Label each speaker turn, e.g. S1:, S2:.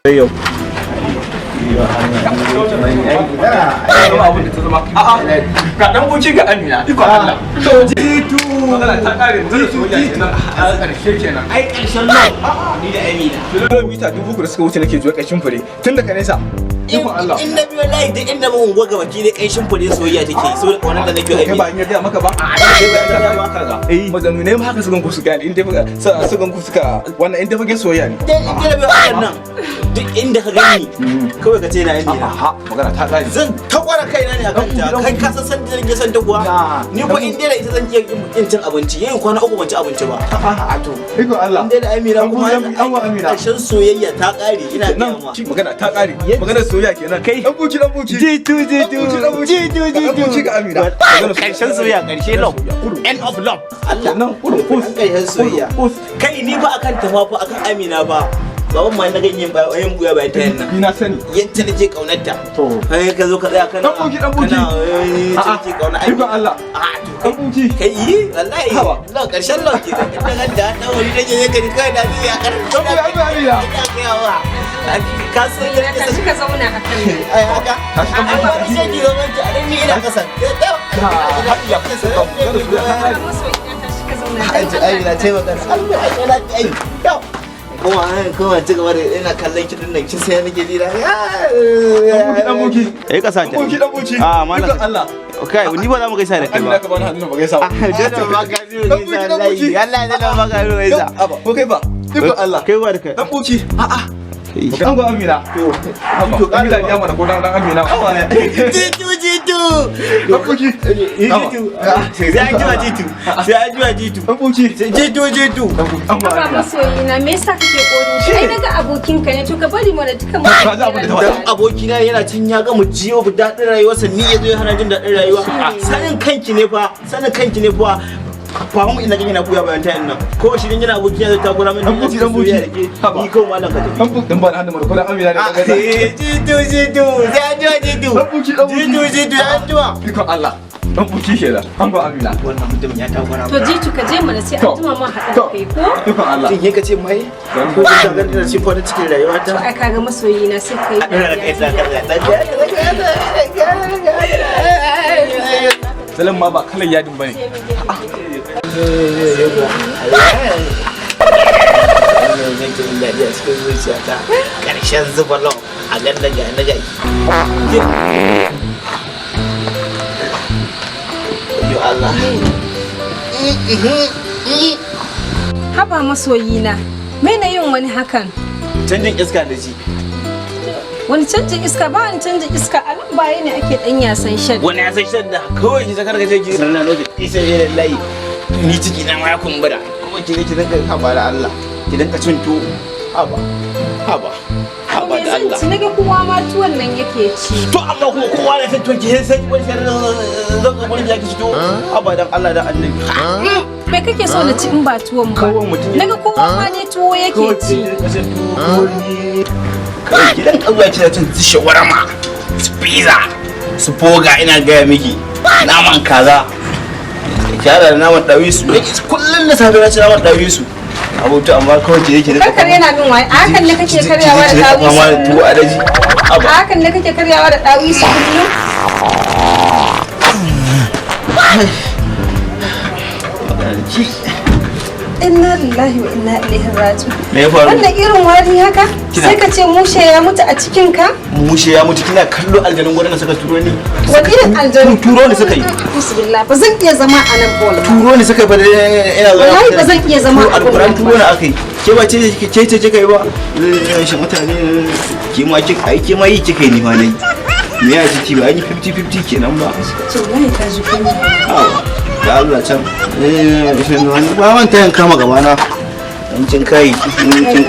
S1: Yau abin da ta zama, a'a, ga dan buci, ga Amina, iko Allah. To jitu, magana ta kare, magana soyayya kenan a karshe kenan.
S2: Ai karshen love ni da Amina.
S1: Kilomita 3000 da suka wuce nake juya kashin fure tun daga nesa, ikon Allah.
S2: In na biyo layi, duk inda mun unguwa gaba ki ne, kanshin fure soyayya take saboda wannan da nake.
S1: Kai ba in yarda maka ba, kaga mazanu ne haka su ganku su gane in dai su ganku suka wannan in dai fagen soyayya ne.
S2: In na biyo hakan nan, duk inda ka gani kawai ka ce na Amina.
S1: Aha, magana ta kare.
S2: Zan takwara kaina ne akan ta. Kai ka san da nake son ta kuwa. Ni ko in dai da ita zan iya yin cin abinci, yayin kwana 3 ban ci abinci ba.
S1: A to, ikon Allah.
S2: In dai da Amina kuma
S1: An wa Amina.
S2: Karshen soyayya ta kare, ina
S1: nan
S2: gaya ma.
S1: Magana ta kare, magana soyayya kenan.
S2: Kai.
S1: Dan buci, dan buci.
S2: Jitu, jitu.
S1: Dan buci,
S2: Jitu.
S1: dan buci ga Amina.
S2: Karshen soyayya, karshe love, end of love. Allah.
S1: Nan kurun kus.
S2: Karshen soyayya.
S1: Kus.
S2: Kai, ni ba akan ta fa, akan Amina ba, baban ma na ganyen ba yin buya bayan ta yannan.
S1: Ni na sani.
S2: Yadda nake kaunarta.
S1: To.
S2: Kai ka zo ka tsaya kana
S1: Dan buki, dan buki.
S2: kana
S1: A'a,
S2: nake kauna.
S1: Ikon Allah.
S2: A to.
S1: Dan buci.
S2: Kai yi wallahi.
S1: Haba.
S2: Love, karshen love ke da kan da dan wuri nake ne kai kai da zai a karshen.
S1: Dan buki, an Amina.
S2: Ina kai wa ka san yadda
S3: Tashi ka zauna a kan nan.
S2: Ai haka.
S1: Tashi, dan
S2: ai
S1: buki.
S2: ba ni sai ki zaman ki a nan, ni ina kasan.
S1: Ya magana soyayya ta kare.
S3: Masoyina, tashi ka zauna.
S2: Ai ai na taimaka Allah, ai na ai yau kuma kuma ci gaba da ina kallon ki din nan, kin sai nake ji da
S1: Dan buki, dan buki.
S4: Eh, kasa
S1: Dan buki, dan buci.
S4: Ah, malam.
S1: Ikon Allah.
S4: Kai, ni ba za mu gaisa da kai
S1: Amina
S4: ba.
S1: ka bani hannu ba gaisa ba.
S4: Ah,
S2: ba ka biyo.
S1: Dan buki, dan buki.
S2: Allah ya ba ka biyo gaisa.
S1: Aba, ko kai ba? Ikon Allah.
S4: Kai ba da kai.
S1: Dan buci. A'a. An go Amina. To, Amina ya mana ko dan Amina.
S2: Jitu, jitu.
S1: Dan buki.
S2: Jitu, sai an jima, jitu, sai an jima, jitu.
S1: Dan buki.
S2: Jitu, jitu.
S1: Dan buki. An go
S3: Haba
S1: Amina.
S3: masoyina, me yasa kake kore shi? Ai naga abokinka ne, to ka bari mana duka mu.
S1: Ka ji abin da ta faɗa.
S2: Dan abokina yana cin ya gama jiyo daɗin rayuwarsa, ni ya zo ya hana jin daɗin rayuwa. Sanin kanki ne fa, sanin kanki ne fa. Fahimu ina gani na buya bayan tayin nan ko shi din yana abokina zai takura min.
S1: Dan buci, dan buci.
S2: Ni ko malam ka tafi.
S1: Dan buki, dan ba hannu mana ko dan Amina ne ka gaisa.
S2: Jitu, jitu, sai an jima, jitu.
S1: Dan buki, dan buki.
S2: Jitu, jitu, an jima.
S1: Ikon Allah. Dan buki kenan. An go Amina.
S2: Wannan mutum ya takura.
S3: To Jitu, ka je mana, sai an jima ma haɗa da kai ko?
S1: Ikon Allah.
S2: Shin ka ce mai ko ka ga ina cikin farin cikin rayuwata?
S3: To ai kaga masoyina, sai kai.
S1: Salon ma ba kalan yadin bane.
S2: Karshen zuba love a ganda ga na ga yo Allah.
S3: Haba masoyina, me na yin wani hakan?
S2: Canjin iska da ji.
S3: Wani canjin iska? Ba wani canjin iska, a nan baya ne ake ɗan yasan shan.
S2: Wani ya san shan da kawai ki zakar gaje ki nan lokaci isa ne layi, ni ciki na ma ya kumbura kuma ki ne ki dinga haba da Allah, ki dinga cin tuwo, haba, haba, haba
S3: Me
S2: da
S3: zan
S2: Allah.
S3: ci? Naga kowa ma tuwon nan yake ci.
S2: To amma kuma kowa na san tuwon ki, sai wani sai zan ga gurin ki ci tuwo, haba dan Allah dan Annabi.
S3: Me kake so na ci in ba tuwon ba?
S2: Kawai mutum ya-
S3: Naga kowa ma ne tuwo yake
S2: kawai
S3: ci.
S2: ki dinga cin tuwo ne kawai, ki dinga zuwa kina cin su shawarma, su pizza, su foga, ina gaya miki naman kaza ki hada da naman ɗawisu. Kullum da safe na ci naman ɗawisu abuta, amma kawai ki je ki dinga
S3: Karkar yana min waye. A hakan ne kake karyawa da
S2: fama da
S3: ɗawisu?
S2: tuwo a daji.
S3: A hakan ne kake karyawa da ɗawisu kullum? Inna lillahi wa inna ilaihi raji'un.
S2: Me ya faru?
S3: Wannan irin wari haka? Sai ka ce mushe ya mutu a cikin ka?
S2: Mushe ya mutu, kina kallo aljanun gurin da suka turo ni.
S3: Wani irin aljanu?
S2: Turo ni suka yi.
S3: Bismillah, ba zan iya zama a nan bola ba.
S2: Turo ni suka yi fa, ina zuwa.
S3: Wallahi ba zan iya zama a
S2: Alquran
S3: gurin
S2: turo ni aka yi. Ke ba ce ke ce kika yi ba? Shi mutane ke ma kika ai, ke ma yi kika yi, ni ma nayi. Me ya ciki ba an yi 50-50 kenan ba?
S3: To wallahi ka ji kunya.
S2: Awa, da Allah can. Eh, ba wanta yan kama gaba na. Yancin kai. Yancin.